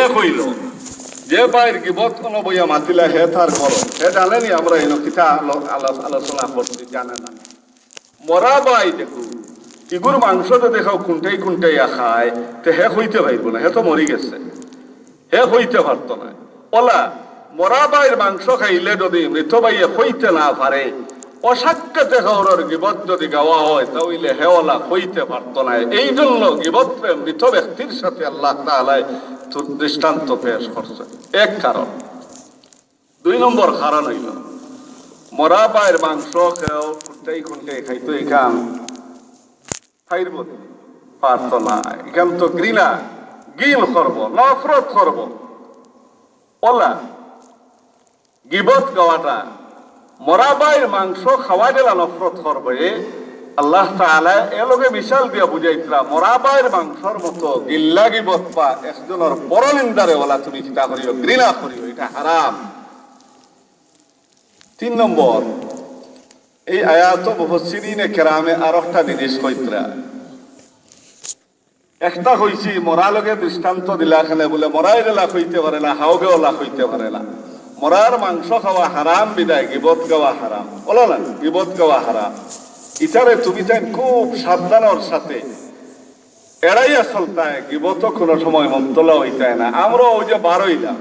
এক অইলো, যে ভাইর গিবত কুনু বইয়া মাতিলা হে তার করো, হে জানেনি আমরা ইনো কিতা আলো-, আলাপ আলোচনা করছি জানে না। মরা ভাই দেখো, ইগুর মাংস যদি কেউ খুন্টাই খুন্টাইয়া খায়, তে হে কইতে পারবো না, হে তো মরি গেছে, হে কইতে পারতো না। অলা মরা ভাইর মাংস খাইলে যদি মৃত ভাইয়ে কইতে না পারে, অসাক্ষাতে কাউরর গিবত যদি গাওয়া হয়, তা অইলে হে অলা কইতে পারতো না। এই জন্য গিবতরে মৃত ব্যক্তির সাথে আল্লাহ তাআলায় তু-, দৃষ্টান্ত পেশ করছে। এক কারণ। দুই নম্বর কারণ অইলো, মরা ভাইর মাংস কেউ খুন্টাই খুন্টাই খাইতো, ইখান খাইতো পারতো না, ইখান তো ঘৃণা, ঘিণ করবো, নফরত করবো। অলা গিবত গাওয়াটা, মরা ভাইর মাংস খাওয়া যেলা নফরত করবো, এ আল্লাহ তাআলায় এর লগে মিসাল দিয়া বুঝাইতরা, মরা ভাইর মাংসর মতো গিল্লা গিবত বা একজনর পরনিন্দারে অলা তুমি কিতা করিও, ঘৃণা করিও, ইটা হারাম। তিন নম্বর, এই আয়াতো মুফাসসিরিনে কেরামে আরোকটা জিনিস কইতরা। একটা কইছি, মরা লগে দৃষ্টান্ত দিলাখানে, বুলে মরায় যেলা কইতে পারে না, হাওগে অলা কইতে পারে না। মরার মাংস খাওয়া হারাম বিধায় গিবত গাওয়া হারাম। অলা না, গিবত গাওয়া হারাম। ইটারে তুমি তাইন খুব সাবধানর সাথে এড়াইয়া চলতায়, গিবতো কুনু সময় মুবতলা অইতায় না। আমরা অউ যে বার অইলাম,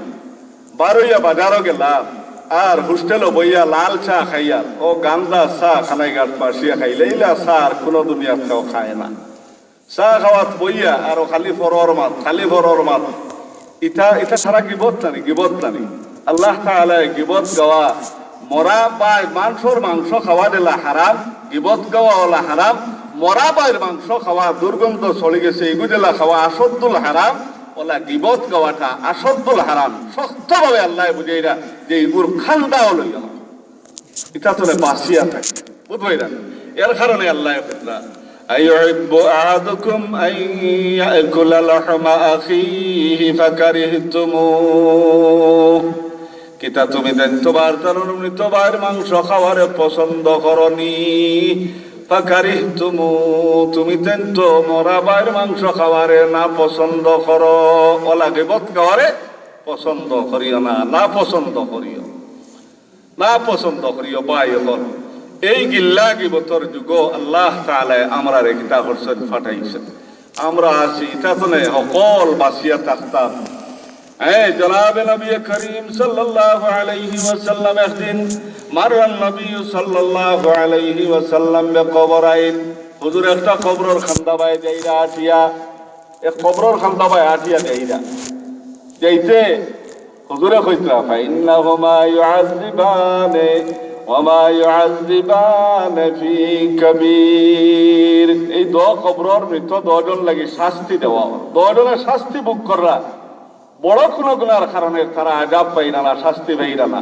বার অইয়া বাজারো গেলাম, আর হোস্টেলো বইয়া লাল চা খাইয়ার, অউ গান্দা চা কানাইঘাট পাশিয়া খাইলে, ইলা চা আর কুনু দুনিয়াত কেউ খায় না। চা খাওয়াত বইয়া আরো খালি ফরর মাত, খালি ফরর মাত। ইটা, ইটা সারা গিবত নানি, গিবত নানি। আল্লাহ তাআলায় গিবত গাওয়া, মরা ভাইর মাংসর মাংস খাওয়া যেলা হারাম, গিবত গাওয়া অলা হারাম। মরা ভাইর মাংস খাওয়া, দুর্গন্ধ ছড়ি গেছে, ইগু যেলা খাওয়া আশদ্দুল হারাম, অলা গিবত গাওয়াটা আশদ্দুল হারাম। শক্তভাবে আল্লায় বুঝাইরা যে ইগুর কান্দা অইলো ইয়া। ইটা তো বাঁচিয়া থাকে, বুঝবায় না? এর কারণে আল্লায় কইরা, أيحب أحدكم أن يأكل لحم أخيه فكرهتموه। কিতা তুমি তাইন তুমার তান মৃত ভাইর মাংস খাওয়ারে পছন্দ করনি? ফাকারিহতুমু, তুমি তাইন তো মরা ভাইর মাংস খাওয়ারে নাপছন্দ করো। অলা গিবত গাওয়ারে পছন্দ করিও না, নাপছন্দ করিও। নাপছন্দ করিও ভাই অকল। এই গিল্লা গিবতর যুগো আল্লাহ তাআলায় আমরারে কিতা করছইন, ফাটাইছইন। আমরা আছি, ইটা তো নায়, হকল বাঁচিয়া থাকতাম। হ্যাঁ, জনাবে নবী করিম সাল্লাল্লাহু আলাইহি ওয়াসাল্লাম একদিন, মাররান নবী সাল্লাল্লাহু আলাইহি ওয়াসাল্লাম বিকবরাইন, হুজুর একটা কবরর কান্দা বায় যাইরা আটিয়া, এক কবরর কান্দা বায় আটিয়া যাইরা। যাইতে হুজুরে কইতরা, فإنهما يعذبان وما يعذبان في كبير। এই দুইও কবরর মৃত দুইওজন লাগি শাস্তি দেওয়া অর। দুইওজনে শাস্তি ভোগ কররা। বড় কুনু গুনার কারণে তারা আযাব পাইরা না, শাস্তি পাইরা না।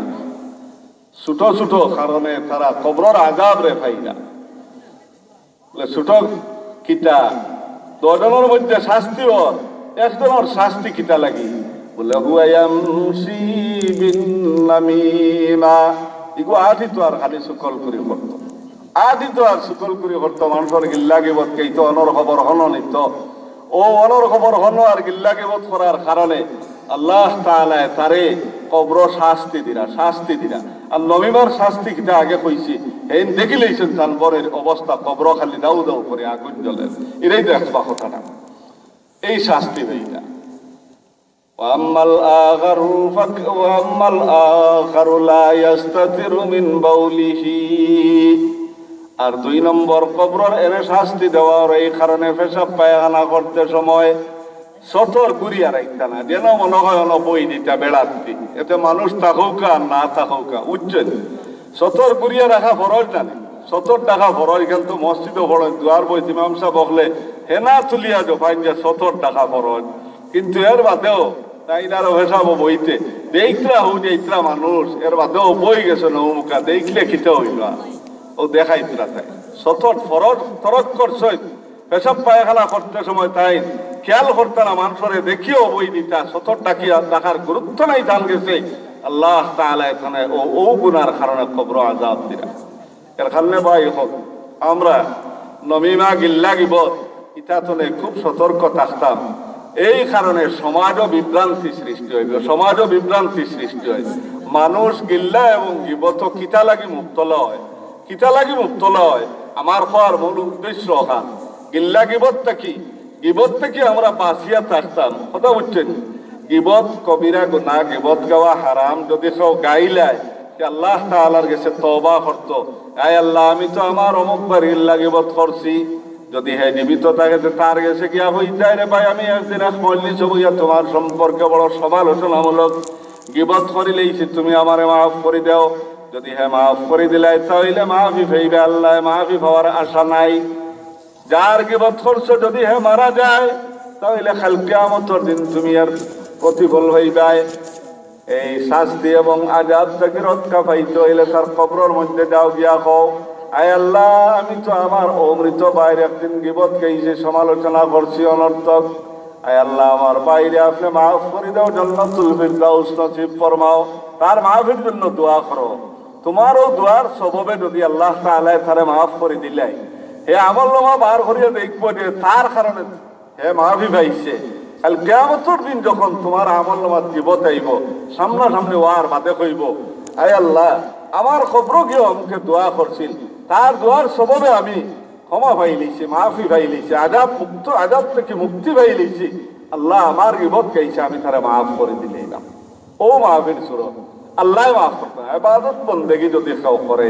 ছোট ছোট কারণে তারা কবরর আযাবরে পাইরা। বুলে, ছোট কিতা? দুইওজনর মধ্যে শাস্তি অর, একজনর শাস্তি কিতা লাগি? বুলে, هو يمشي بالنميمة। ইগু আটিতো আর খালি চুগলখুরি করতো। আটিতো আর চুগলখুরি করতো, মানষর গিল্লা গিবত কইতো, অনর খবর হনো নিতো। অউ অনর খবর হনো আর গিল্লা গিবত করার কারণে আল্লাহ তাআলায় তারে কবরো শাস্তি দিরা, শাস্তি দিরা। আর নমিমার শাস্তি কিতা আগে কইছি, হেইন দেখিলাইছইন তান বরের অবস্থা, কবরো খালি দাউ দাউ করি আগুন জ্বলের। ইরাই দেখবা কথাটা। এই শাস্তি দেইরা। وأما الآخر فك-، وأما الآخر لا يستتر من بوله। আর দুই নম্বর, কবরর এনে শাস্তি দেওয়া অর এই কারণে পেশাব পায়খানা করতে সময় সতর ঘুরিয়া রাখতা না, যেন মনে হয় অনো বই দিতা বেড়াত্তি, এতে মানুষ থাকউকা আর না থাকউকা, বুঝছইন? সতর ঘুরিয়া রাখা ফরজ না নি? সতর ঢাকা ফরজ, কিন্তু মসজিদো পড়ইন, দুয়ার বইত ইমাম সাব অকলে হেনা তুলিয়া জোফাইন যে সতর ঢাকা ফরজ। কিন্তু এর বাদেও তাইন আরো পেশাবো বইতে দেখরা হউ যে ইতরা মানুষ, এর বাদেও বই গেছে নৌমুখা, দেখলে কিতা অইবা? অউ দেখাইতরা তাইন। সতর ফরজ তরক করছইন, পেশাব পায়খানা করতে সময় তাইন খেয়াল করতা না, মানষরে দেখিয়াও বই দিতা, সতর ঢাকিয়া রাখার গুরুত্ব নাই তান গেছে। আল্লাহ তাআলায় তানে অউ, অউ গুনার কারণে কবরো আযাব দিরা। এর কারণে ভাই অকল, আমরা নমিমা, গিল্লা, গিবত, ইতা তনে খুব সতর্ক থাকতাম। এই কারণে সমাজও বিভ্রান্তি সৃষ্টি অইবো, সমাজও বিভ্রান্তি সৃষ্টি অয়। মানুষ গিল্লা এবং গিবতো কিতা লাগি মুবতলা অয়, কিতা লাগি মুবতলা অয়, আমার কওয়ার মূল উদ্দেশ্য অখান। গিল্লা গিবত থাকি, গিবত থাকি আমরা বাঁচিয়া থাকতাম, কথা বুঝছইন? গিবত কবিরা গুনাহ, গিবত গাওয়া হারাম। যদি কেউ গাইলায়, তে আল্লাহ তাআলার গেছে তওবা করতো, "আয় আল্লাহ, আমি তো আমার অমুক ভাইর গিল্লা গিবত করছি।" যদি হে জীবিত থাকে, তে তার গেছে গিয়া কইতায়, "রে ভাই, আমি একদিন এক মজলিসো বইয়া তুমার সম্পর্কে বড় সমালোচনামূলক গিবত করিলাইছি, তুমি আমারে মাফ করি দেও।" যদি হে মাফ করি দিলায়, তা অইলে মাফি পাইবা, আল্লায় মাফি পাওয়ার আশা নাই। যার গিবত করছো, যদি হে মারা যায়, তা অইলে কাল কিয়ামতর দিন তুমি এর প্রতিফল পাইবায়। এই শাস্তি এবং আযাব থাকি রক্ষা পাইতে অইলে তার কবরর মধ্যে যাও, গিয়া কও, "আয় আল্লাহ, আমি তো আমার অউ মৃত ভাইর একদিন গিবত গাইছি, সমালোচনা করছি, অনর্থক। আয় আল্লাহ, আমার ভাইরে আপনে মাফ করি দেও, জান্নাতুল ফিরদাউস নসিব ফরমাও।" তার মাফির জন্য দোয়া করো। তুমার অউ দোয়ার সববে যদি আল্লাহ তাআলায় তারে মাফ করি দিলায়, হে আমলনামা বার করিয়া দেখবো যে তার কারণে হে মাফি পাইছে। কাল কিয়ামতর দিন যখন তুমার আমলনামাত গিবত আইবো, সামনাসামনি অওয়ার বাদে কইবো, "আয় আল্লাহ, আমার কবরো গিয়া অমুকে দোয়া করছিল, তার দোয়ার সববে আমি ক্ষমা পাইলিছি, মাফি পাইলিছি, আযাব মুক্ত, আযাব থাকি মুক্তি পাইলিছি। আল্লাহ, আমার গিবত গাইছে, আমি তারে মাফ করি দিলাইলাম।" অউ মাফির সুরত, আল্লায় মাফ করতা না। ইবাদত বন্দেগি যদি কেউ করে,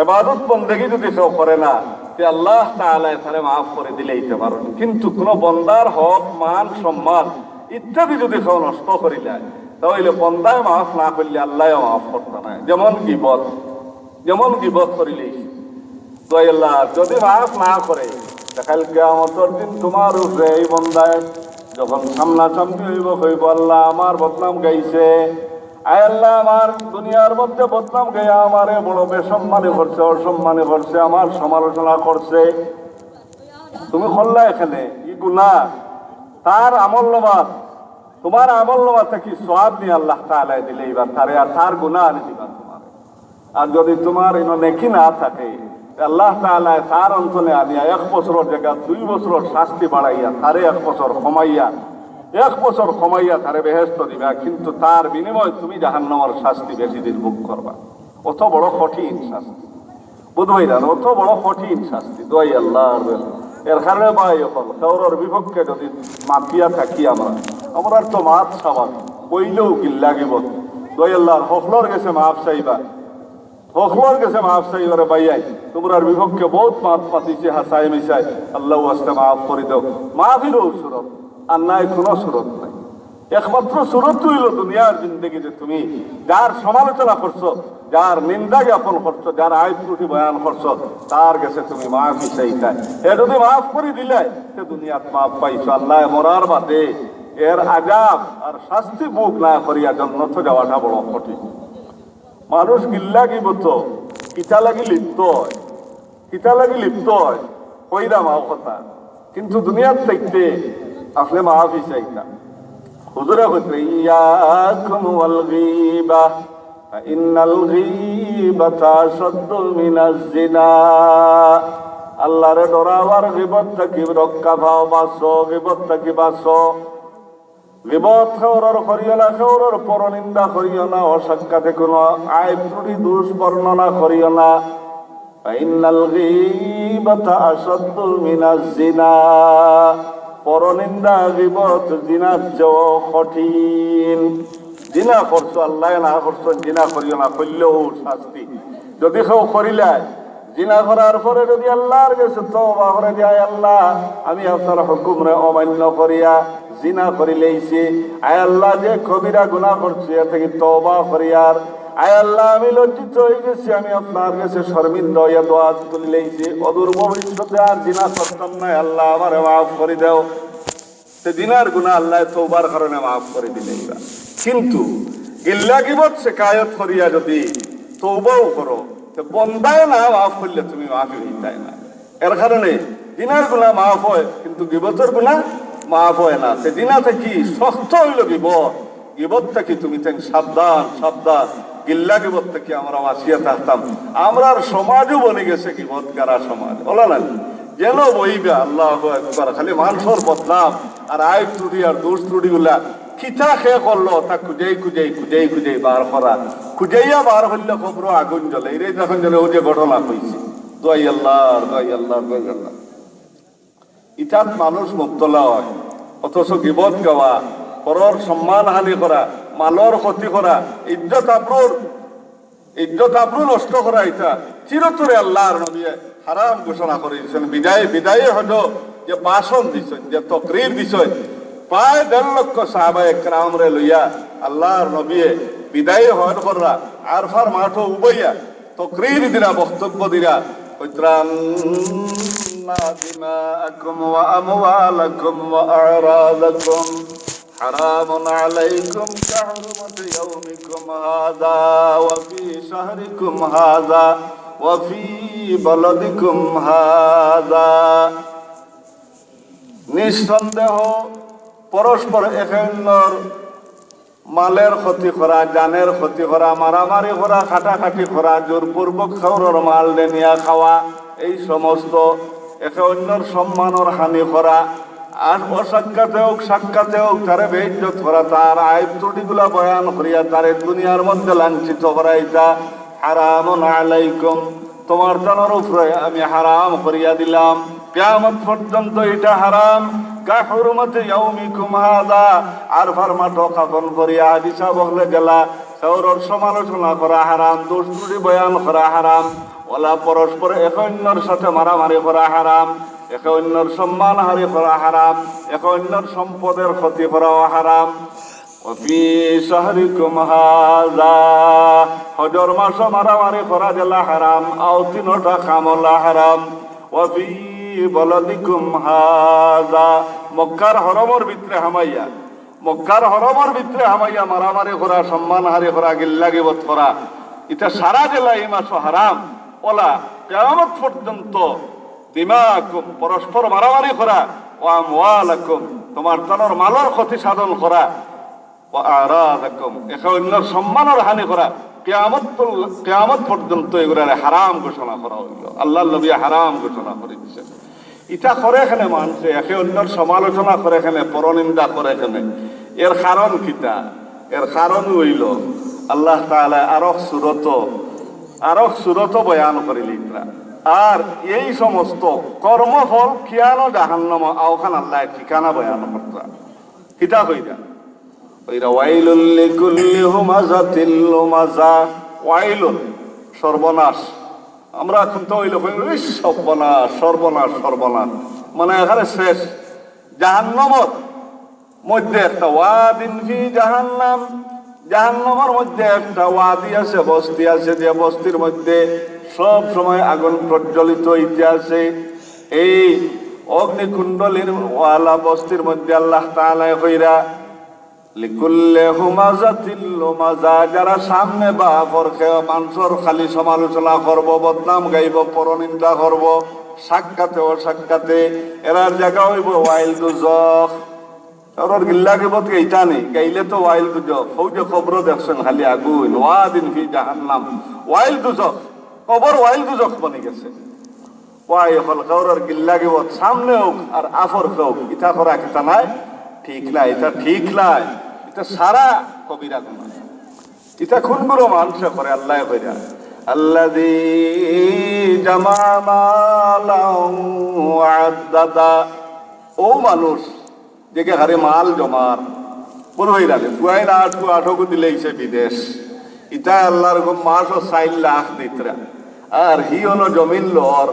ইবাদত বন্দেগি যদি কেউ করে না, তে আল্লাহ তাআলায় তারে মাফ করি দিলাইতে পারইন। কিন্তু কুনু বন্দার হক, মান, সম্মান ইত্যাদি যদি কেউ নষ্ট করিলায়, তা অইলে বন্দায় মাফ না করলে আল্লায়ও মাফ করতা নায়। যেমন গিবত, যেমন গিবত করিলে, দোয়াই আল্লাহ, যদি মাফ না করে, তে কাল কিয়ামতর দিন তুমার উপরে এই বন্দায় যখন সামনাসামনি অইবো, কইবো, "আল্লাহ, আমার বদনাম গাইছে, আয় আল্লাহ, আমার দুনিয়ার মধ্যে বদনাম গাইয়া আমারে বড় বেসম্মানি করছে, অসম্মানি করছে, আমার সমালোচনা করছে।" তুমি করলা এখানে ই গুনাহ, তার আমলনামাত, তুমার আমলনামা থাকি সওয়াব নিয়া আল্লাহ তাআলায় দিলাইবা তারে, আর তার গুনাহ আনি দিবা তুমারে। আর যদি তুমার ইনো নেকি না থাকে, তে আল্লাহ তাআলায় তার অন্তরে আনিয়া এক বছরর জাগাত দুই বছরর শাস্তি বাড়াইয়া, তারে এক বছর কমাইয়া, এক বছর কমাইয়া তারে বেহেশত দিবা, কিন্তু তার বিনিময়ে তুমি জাহান্নামর শাস্তি বেশি দিন ভোগ করবা। অত বড় কঠিন শাস্তি। বুঝবায় না, অত বড় কঠিন শাস্তি। দোয়াই আল্লাহ, এর কারণে ভাই অকল, কেউরর বিপক্ষে যদি মাতিয়া থাকি আমরা, আমরার তো মাত স্বাভাবিক, কইলেও গিল্লা গিবত। দোয়াই আল্লাহ, হকলর গেছে মাফ চাইবা, হকলর গেছে মাফ চাইবা রে ভাইয়াইন, তুমরার বিপক্ষে বউত মাত মাতিছি হাছায় মিছায়, আল্লাহ ওয়াস্তে মাফ করি দেও। মাফিরও সুরত, আর নায় কুনু সুরত নাই। একমাত্র সুরত অইলো দুনিয়ার জিন্দেগিতে তুমি যার সমালোচনা করছো, যার নিন্দা জ্ঞাপন করছো, যার আইব ত্রুটি বয়ান করছো, তার গেছে তুমি মাফি চাইতায়। হে যদি মাফ করি দিলায়, তে দুনিয়াত মাফ পাইছো। আল্লায় মরার বাদে এর আযাব আর শাস্তি ভোগ না করিয়া জন্নতো যাওয়াটা বড় কঠিন। মানুষ গিল্লা গিবতো কিতা লাগি লিপ্ত অয়, কিতা লাগি লিপ্ত অয়, কইরাম অউ কথা। কিন্তু দুনিয়াত থাকতে আপনে মাফি চাইতা। হুজুরে কইতরা, "ইয়াকুম ওয়াল গীবা, ফা ইন্নাল গীবাতা আশাদ্দু মিনাজ জিনা।" আল্লারে ডরাও আর গিবত থাকি রক্ষা পাও, বাঁচো, গিবত থাকি বাঁচো। গিবত কেউরর করিও না, কেউরর পরনিন্দা করিও না, অসাক্ষাতে কুনু আইব ত্রুটি দোষ বর্ণনা করিও না। ফাইন্নাল গীবাতা আশাদ্দু মিনাজ জিনা। পরনিন্দা, গীবত, জিনার চেয়েও কঠিন। জিনা করছো, আল্লায় না করছো, জিনা করিও না, করলেও শাস্তি। যদি কেউ করিলায়, জিনা করার পরে যদি আল্লার গেছে তওবা করে দিয়া, "আয় আল্লাহ, আমি আপনার হুকুমরে অমান্য করিয়া জিনা করিলাইছি, আয় আল্লাহ, যে কবিরা গুনা করছি, এর থাকি তওবা করিয়ার, আয় আল্লাহ, আমি লজ্জিত অইগেছি, আমি আপনার গেছে শরমিন্দা অইয়া দোয়া তুলিলাইছি, অদূর ভবিষ্যতে আর জিনা করতাম না, আল্লাহ, আমারে মাফ করি দেও।" তে জিনার গুনা আল্লায় তওবার কারণে মাফ করি দিলাইবা। কিন্তু গিল্লা গিবত শেকায়ত করিয়া যদি তওবাও করো, তে বন্দায় না মাফ করলে তুমি মাফ অইতায় না। এর কারণে জিনার গুনা মাফ অয়, কিন্তু গীবতর গুনা মাফ অয় না। তে জিনা থাকি শক্ত অইলো গীবত, গীবত থাকি তুমি তাইন সাবধান, সাবধান। গিল্লা গীবত থাকি আমরা বাঁচিয়া থাকতাম। আমরার সমাজও বনি গেছে গীবত গারা সমাজ, অলা না? যেন বইবা, আল্লাহু আকবার, খালি মানষর বদনাম আর আইব ত্রুটি আর দোষ ত্রুটি গুলা। কিতা কে করলো, তা খুজাই খুজাই, খুজাই খুজাই বার করা। খুজাইয়া বার করলে কবরো আগুন জ্বলে। এরে যখন জ্বলে, অউ যে ঘটনা কইছি, দোয়াই আল্লাহ, দোয়াই আল্লাহ, দোয়াই আল্লাহ। ইতাত মানুষ মুবতলা অয়, অথচ গীবত গাওয়া, পরর সম্মানহানি করা, মালর ক্ষতি করা, ইজ্জত আবরুর, ইজ্জত আবরু নষ্ট করা, ইতা চিরতরে আল্লার নবিয়ে হারাম ঘোষণা করি দিছইন। বিদায়, বিদায়ী হজ যে ভাষণ দিছইন, যে তকরির দিছইন, প্রায় দেড় লক্ষ সাহাবায়ে কেরামরে লইয়া আল্লার নবিয়ে বিদায়ী হজ কররা, আরফার মাঠো উবাইয়া তকরির দিরা, বক্তব্য দিরা, কইতরা, "إن دماءكم وأموالكم وأعراضكم حرام عليكم كحرمة يومكم هذا وفي شهركم هذا وفي بلدكم هذا।" নিঃসন্দেহ পরস্পর একে অন্যর মালর ক্ষতি করা, জানর ক্ষতি করা, মারামারি করা, কাটাকাটি করা, জোরপূর্বক কাউরর মাল নিয়া খাওয়া, এই সমস্ত একে অন্যর সম্মানর হানি করা, আর অসাক্ষাতে অউক, সাক্ষাতে অউক, তারে বেইজ্জত করা, তার আইব ত্রুটিগুলা বয়ান করিয়া তারে দুনিয়ার মধ্যে লাঞ্ছিত করা, ইতা হারামুন আলাইকুম, তোমার তানর উপরে আমি হারাম করিয়া দিলাম। কিয়ামত পর্যন্ত ইটা হারাম। কাহুরমাতি ইয়াউমিকুম হাযা, আরফার মাঠো কাফন করিয়া হাদিসা বগলে গেলা, কাউরর সমালোচনা করা হারাম, দোষ ত্রুটি বয়ান করা হারাম, অলা পরস্পর একে অন্যর সাথে মারামারি করা হারাম, একে অন্যর সম্মানহানি করা হারাম, একে অন্যর সম্পদর ক্ষতি করাও হারাম। وفي شهركم هذا, হজর মাসো মারামারি করা যেলা হারাম, অউ তিনোটা কাম অলা হারাম। وفي بلدكم هذا, মক্কার হরমর ভিতরে হামাইয়া, মক্কার হরমর ভিতরে হামাইয়া মারামারি করা, সম্মানহানি করা, গিল্লা গিবত করা, ইতা সারা যেলা ই মাসো হারাম, অলা কিয়ামত পর্যন্ত দিমাকুম, পরস্পর মারামারি করা, ওয়া আমওয়ালাকুম, তোমার তানর মালর ক্ষতি সাধন করা, ওয়া আরাদাকুম, একে অন্যর সম্মানর হানি করা, কিয়ামত পর্য-, কিয়ামত পর্যন্ত এগুলারে হারাম ঘোষণা করা অইলো। আল্লার নবী হারাম ঘোষণা করি দিছইন। ইতা করে কেনে মানষে, একে অন্যর সমালোচনা করে কেনে, পরনিন্দা করে কেনে? এর কারণ কিতা? এর কারণ অইলো আল্লাহ তাআলা আরক সুরত, আরক সুরত বয়ান করিলিতরা। আর এই সমস্ত কর্মফল কিয়ানো জাহান্নামো, অউখান আল্লায় ঠিকানা বয়ান করতরা। কিতা কইরা? কইরা, "ওয়াইলুল লিকুল্লি হুমাযাতিল লুমাযা।" ওয়াইলুন, সর্বনাশ। আমরা অখন তো অইলো কই, "ইস, সর্বনাশ, সর্বনাশ, সর্বনাশ।" মানে একেবারে শেষ। জাহান্নামর মধ্যে একটা ওয়াদিন ফি জাহান্নাম, জাহান্নামর মধ্যে একটা ওয়াদি আছে, বস্তি আছে, যে বস্তির মধ্যে সব সময় আগুন প্রজ্বলিত অইতে আছে। এই অগ্নিকুণ্ডলীর ওয়ালা বস্তির মধ্যে আল্লাহ তাআলায় কইরা, "লিকুল্লি হুমাযাতিল লুমাযা", যারা সামনে বা পরকে মানষর খালি সমালোচনা করবো, বদনাম গাইবো, পরনিন্দা করবো, সাক্ষাতে অসাক্ষাতে, এরার জাগা অইবো ওয়াইল দুজখ। কারণ গিল্লা গিবত গাইতা নি, গাইলে তো ওয়াইল দুজখ। অউ যে কবরো দেখছইন খালি আগুন, ওয়াদিন ফি জাহান্নাম, ওয়াইল দুজখ, কবর ওয়াইল দুজখ বনি গেছে। ওয়াই অকল কাউরর গিল্লা গিবত সামনে অউক আর আপরকে অউক, ইতা করা কিতা নায়? ঠিক নায়, ইতা ঠিক নায়, ইতা সারা কবিরা গুনা। ইতা কুনগুলো মানষে করে? আল্লায় কইরা, "আল্লাযী জামা মালান ওয়া আদ্দাদা।" ও মানুষ, যেগু খালি মাল জমার, বড় হইরা রে, পুয়াইন আটকু আটকু দিলে ইসে বিদেশ। ইতা আল্লাহর হুকুম মাসো চাইর লাখ দিতরা। আর হি অনো জমিন লর,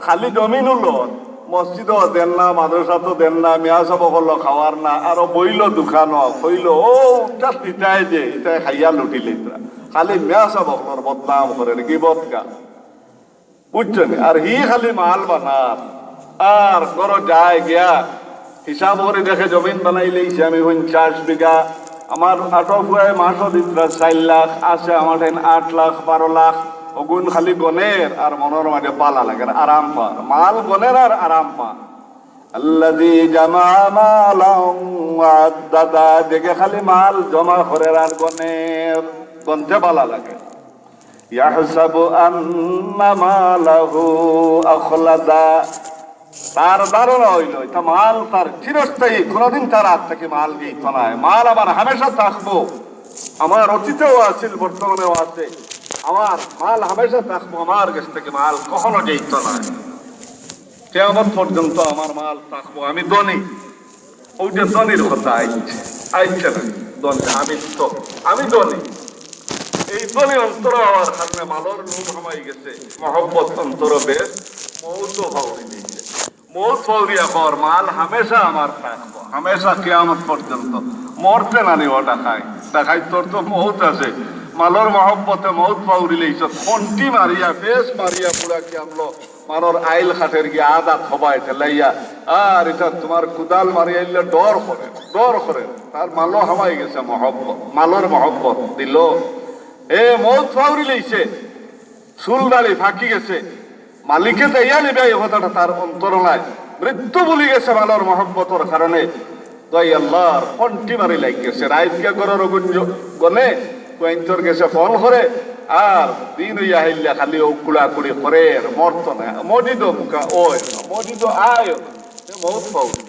খালি জমিনউ লর, মসজিদও দের না, মাদ্রাসাতও দের না, মিয়া সাব অকলরে খাওয়ার না, আরো বইলো দোকানো, কইলো, ও, উঠা দিতায় যে, ইতায় খাইয়া লুটি লইতরা। খালি মিয়া সাব অকলর বদনাম করের, গিবত গান। বুঝছো নি? আর হি খালি মাল বানার, আর ঘরো যায় গিয়া হিসাব করি দেখে জমিন বানাইলাইছি আমি পঞ্চাশ বিঘা, আমার আটো পুয়ায় মাসো দিতরা চাইর লাখ, আছে আমার ঠাইন আট লাখ, বারো লাখ, অগুন খালি গনের আর মনর মাঝে বালা লাগের, আরাম পার। মাল গনের আর আরাম পার। আল্লাযী জামা মালান ওয়া আদ্দাদা, যেগু খালি মাল জমা করের আর গনের, গনতে বালা লাগে। ইয়াহসাবু আন্না মালাহু আখলাদা। তার ধারণা অইলো, ইতা মাল তার চিরস্থায়ী, কোনোদিন তার আত থাকি মাল যাইতো নায়। মাল আমার হামেশা থাকবো, আমার অতীতেও আছিল, বর্তমানেও আছে। আমার মাল হামেশা থাকবো, আমার গেছ থাকি মাল কখনো যাইতো নায়। কিয়ামত পর্যন্ত আমার মাল থাকবো, আমি ধনী। ওইটা ধনীর কথা আইছে, আইছে না? ধনী, আমি তো, আমি ধনী। এই ধনী অন্তর হওয়ার কারণে মালর লোভ হামাই গেছে, মহব্বত অন্তর বেশ, মৌত ফাউরি দিছে। মৌত ফাউরি এখন মাল হামেশা আমার থাকবো, হামেশা কিয়ামত পর্যন্ত। মরতে না নি ও ডাকাইত, ডাকাইতর তো মৌত আছে। মালর মহব্বতে মৌত ফাউরি লইছ, ফন্টি মারিয়া, ফেস মারিয়া পুরা কিয়ামলো মালর আইল কাটের গিয়া আদা খবায় ঠেলাইয়া, আর ইতা তোমার কুদাল মারি আইলে ডর করে, ডর করে। তার মালো হামাই গেছে মহব্বত, মালর মহব্বত দিল। এ মৌত ফাউরি লইছে, চুল দাড়ি ফাকি গেছে, মালিকে যাইয়া নিবা এই কথাটা তার অন্তর নাই। মৃত্যু ভুলি গেছে মালর মহব্বতর কারণে। দোয়াই আল্লাহর ফন্টি মারি লাগি গেছে। রাইত গিয়া ঘরর অগুন জ-, গনে, কয়েন্তর গেছে ফোন করে, আর দিন অইয়া হাইল্লা খালি ও কুড়াকুড়ি করে, মরতো না। মসজিদও মুখা ওই না, মসজিদও আয় না। এ মৌত ফাউরি।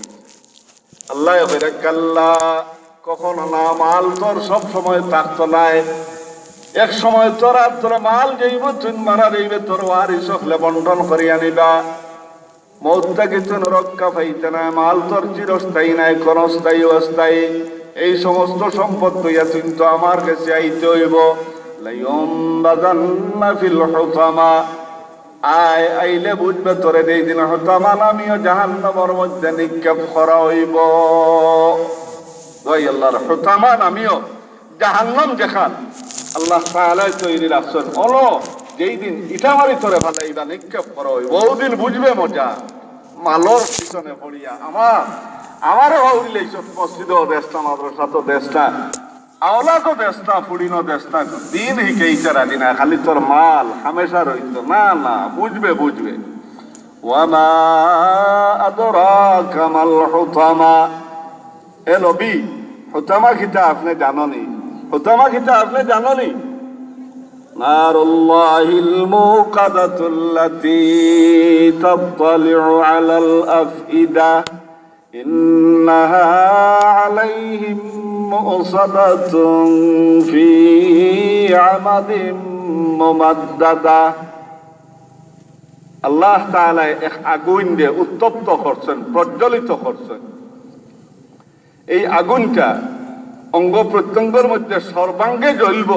আল্লাহ কইরা, কাল্লা, কখনো না, মাল তোর সব সময় থাকতো নায়। এক সময় তোর আর তোর মাল যাইব, তুই মারা যাইবে, তোর ওয়ারিস হকলে বন্টন করিয়া নিবা। মৌত থাকি তুই রক্ষা পাইতে নায়, মাল তোর চিরস্থায়ী নায়, ক্ষণস্থায়ী, অস্থায়ী। এই সমস্ত সম্পদ লইয়া তুই তো আমার গেছে আইতে অইব। লাইউনবাযান্না ফিল হুতামা। আয়, আইলে বুঝবে তোরে যেই দিন হুতামা নামীয় জাহান্নামর মধ্যে নিক্ষেপ করা অইব। ওই আল্লাহর হুতামা নামীয় জাহান্নাম যেখান আল্লাহ তাআলায় তৈরি রাখছেন, অনো যেই দিন ইটা মারি তোরে ফালাইবা, নিক্ষেপ করা অইব, ওই দিন বুঝবে মজা। মালর পিছনে পড়িয়া আমার, আমারে হউরিলে মসজিদও দেস না, মাদ্রাসাতও দেস না, আওলাদও দেস না, ফুড়িনও দেস না, দিন হিকেইতে রাজি না, খালি তোর মাল হামেশা রইতো। না, না, বুঝবে, বুঝবে। ওয়া মা আদরাকা মাল হুতামা। এ নবী, হুতামা কিতা আপনে জাননি? হুতামা কিতা আপনে জাননি? নারুল্লাহিল মুকাদাতুল্লাতী তাত্তালিউ আলাল আফইদা। إنها عليهم مؤصدة في عمد ممددة। আল্লাহ তাআলায় এক আগুইনরে উত্তপ্ত করছেন, প্রজ্বলিত করছেন। এই আগুইনটা অঙ্গ প্রত্যঙ্গর মধ্যে সর্বাঙ্গে জ্বলব,